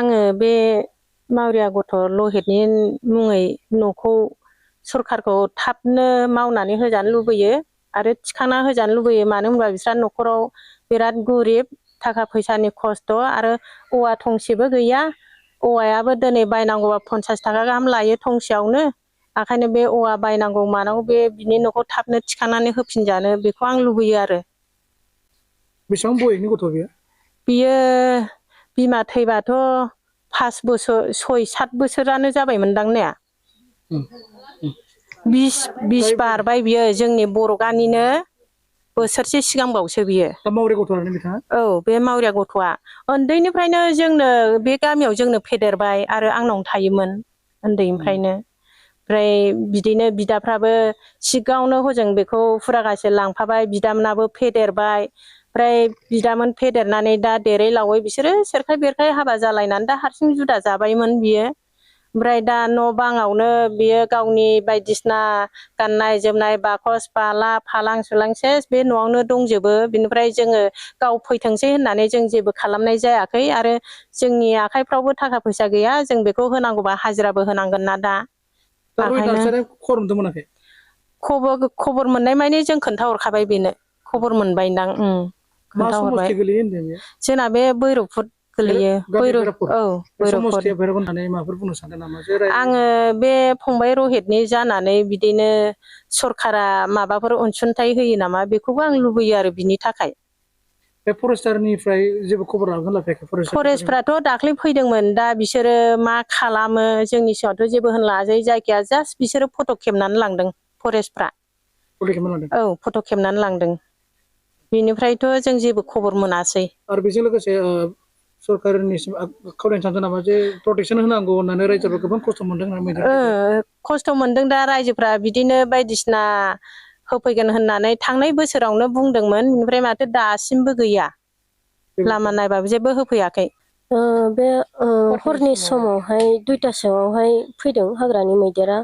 आङो बे मावरिया गथ' लहितनि मुङै न'खौ सरखारखौ थाबनो मावनानै होजानो लुबैयो आरो थिखांना होजानो लुबैयो मानो होनबा बिस्रा न'खराव बिराद गोरिब थाखा फैसानि खस्थ' आरो औवा थंसेबो गैया औवायाबो दिनै बायनांगौबा 50 थाखा गाहाम लायो थंसेयावनो ओंखायनो बे औवा बायनांगौ मानांगौ बे बिनि न'खौ थाबनो थिखांनानै होफिनजानो बेखौ आं लुबैयो आरो बेसेबां बयसनि गथ' बियो बिमा थैबाथ' 5 बोसोर 6-7 बोसोरानो जाबायमोनदां ने 20 बारबाय बियो जोंनि बर' गामिनो बोसोरसे सिगांबावसो बियो मावरिया गथ'आनो बिथाङा औ बे मावरिया गथ'आ उन्दैनिफ्रायनो जोंनो बे गामियाव जोंनो फेदेरबाय आरो आंनावनो थायोमोन उन्दैनिफ्रायनो ओमफ्राय बिदिनो बिदाफ्राबो सिगाङावनो हजों बेखौ फुरागासे लांफाबाय बिदामोनाबो फेदेरबाय ओमफ्राय बिदामोन फेदेरनानै दा देरै लावै बिसोरो सेरखाय बेरखाय हाबा जालायनानै दा हारसिं जुदा जाबायमोन बियो ओमफ्राय दा न' बाङावनो बियो गावनि बायदिसिना गाननाय जोमनाय बाखस बाला फालां सुलां सेस बे न'आवनो दंजोबो बिनिफ्राय जोङो गाव फैथोंसै होननानै जों जेबो खालामनाय जायाखै आरो जोंनि आखाइफ्रावबो थाखा फैसा गैया जों बेखौ होनांगौबा हाजिराबो होनांगोन ना दा खबर मोननाय माने जों खोन्थाहरखाबाय बेनो खबर मोनबायदां खोन्थाहरबाय जोंना बे भैरबकुट गोलैयो आङो बे फंबाय रहितनि जानानै बिदिनो सरखारा माबाफोर अनसुंथाइ होयो नामा बेखौबो आं लुबैयो आरो बिनि थाखाय बे फरेस्टारनिफ्राय जेबो खबर लाफेराखै फरेस्टफ्राथ' दाख्लै फैदोंमोन दा बिसोरो मा खालामो जोंनि सिगाङावथ' जेबो होनलाजै जायखिया जास्ट बिसोरो फट' खेबनानै लांदों फरेस्टफ्रा औ फट' खेबनानै लांदों बेनिफ्रायथ' जों जेबो खबर मोनासै आरो बेजों लोगोसे सरकारनिसिम खावलायनो सानदों नामा जे प्रटेकसन होनांगौ होननानै रायजोफोरा गोबां खस्थ' मोनदों खस्थ' मोनदों दा रायजोफ्रा बिदिनो बायदिसिना होफैगोन होननानै थांनाय बोसोरावनो बुंदोंमोन बेनिफ्राय माथो दासिमबो गैया लामा नायबाबो जेबो होफैयाखै बे हरनि समावहाय 2टासोआवहाय फैदों हाग्रानि मैदेरा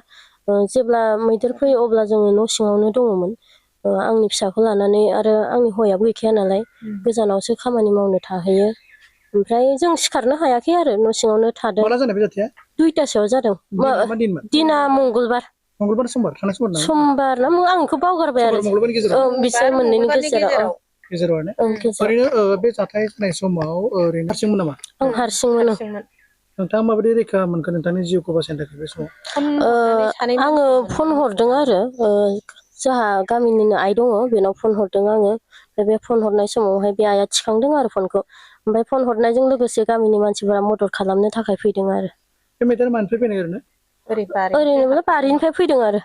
जेब्ला मैदेर फैयो अब्ला जोङो न' सिङावनो दङमोन आंनि फिसाखौ लानानै आरो आंनि हौवायाबो गैखाया नालाय गोजानावसो खामानि मावनो थाहैयो ओमफ्राय जों सिखारनो हायाखै आरो न' सिङावनो थादों 2टासोआव जादों दिना मंगलबार समबार ना आं बेखौ बावगारबाय आरो बिसोर मोननैनि गेजेराव ओरैनो बे जाथाय जानाय समाव ओरैनो हारसिंमोन नामा आं हारसिंमोन नोंथाङा माबायदि रैखा मोनखो नोंथांनि जिउखौ बासायनो थाखाय बे समाव आङो फन हरदों आरो जोंहा गामिनिनो आइ दङ बेनाव फन हरदों आङो बे फन हरनाय समावहाय बे आइया थिखांदों आरो फनखौ ओमफ्राय फन हरनायजों लोगोसे गामिनि मानसिफोरा मदद खालामनो थाखाय फैदों आरो बे मैदेरा मानिफ्राय फैनाय ओरैनो बारिनिफ्राय फैदों आरो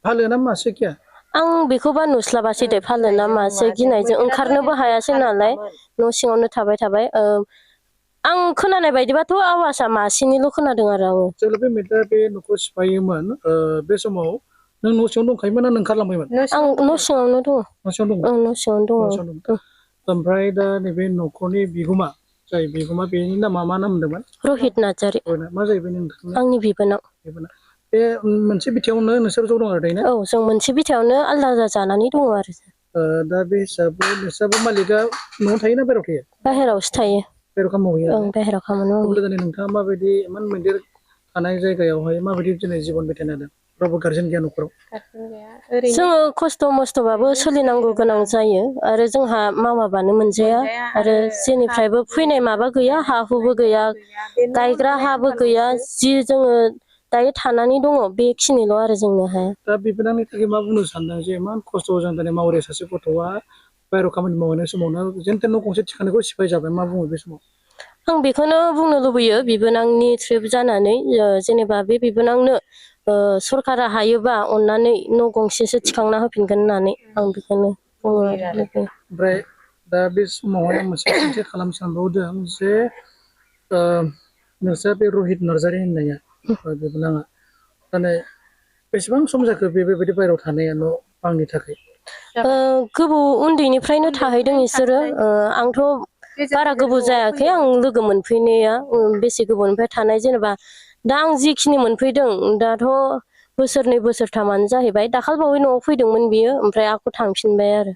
भालु ना मासे गिया आं बेखौबा नुस्लाबासै दे फालो ना मासे गिनायजों ओंखारनोबो हायासै नालाय न' सिङावनो थाबाय आं खोनानाय बायदिबाथ' आवाजआ मासेनिल' खोनादों आरो आङो जेब्ला बे मैदेरा बे न'खौ सिफायोमोन बे समाव नों न' सिङाव दंखायोमोन ना नों ओंखारलांबायमोन आं न' सिङावनो दङ न' सिङावनो दङ ओमफ्राय दा नैबे न'खरनि बिगोमा जाय बिगोमा बेनि नामा मा नाम होनदोंमोन रहित नार्जारि मा जाहैबाय नोंथांनि आंनि बिबोनां बे मोनसे बिथायावनो नोंसोर ज' दं आरो दायो औ जों मोनसे बिथायावनो आलादा जानानै दङ आरो दा बे हिसाबै नोंस्राबो मालिकआ न'आव थायोना बाहेरायाव थायो बाहेरायावसो थायो बाहेरायाव खामानि मावहैयो बाहेरायाव खामानि मावो अब्ला दिनै नोंथाङा माबायदि इमान मैदेर थानाय जायगायावहाय माबायदि दिनै जिबन बिथायनो हादों रावबो गारजेन गैया न'खराव जोङो खस्थ' मस्थ'बाबो सोलिनांगौ गोनां जायो आरो जोंहा मावाबानो मोनजाया आरो जेनिफ्रायबो फैनाय माबा गैया हा हुबो गैया गायग्रा हाबो गैया जि जोङो दायो थानानै दङ बेखिनिल' आरो जोंनो हाया दा बिबोनांनि थाखाय मा बुंनो सानदों जे इमान खस्थ' जों दिनै मावरिया सासे गथ'आ बाहेरायाव खामानि मावहैनाय समावनो जेन तेन न' गंसे थिखांनायखौ सिफाय जाबाय मा बुङो बे समाव आं बेखौनो बुंनो लुबैयो बिबोनांनि ट्रिप जानानै जेनेबा बे बिबोनांनो सरकारा हायोबा अननानै न' गंसेसो थिखांना होफिनगोन होननानै आं बेखौनो बुङो ओमफ्राय दा बे समावहाय आं मोनसे सोंथि खालामनो सानबावदों जे नोंस्रा बे रहित नार्जारि होननाया बिबोनाङा माने बेसेबां सम जाखो बेबायदि बाहेरायाव थानाया न' बांनि थाखाय गोबाव उन्दैनिफ्रायनो थाहैदों बिसोरो आंथ' बारा गोबाव जायाखै आं लोगो मोनफैनाया बेसे गोबावनिफ्राय थानाय जेनेबा दा आं जिखिनि मोनफैदों दाथ' बोसोरनै बोसोरथामानो जाहैबाय दाखालिबावै न'आव फैदोंमोन बियो ओमफ्राय आंखौ थांफिनबाय आरो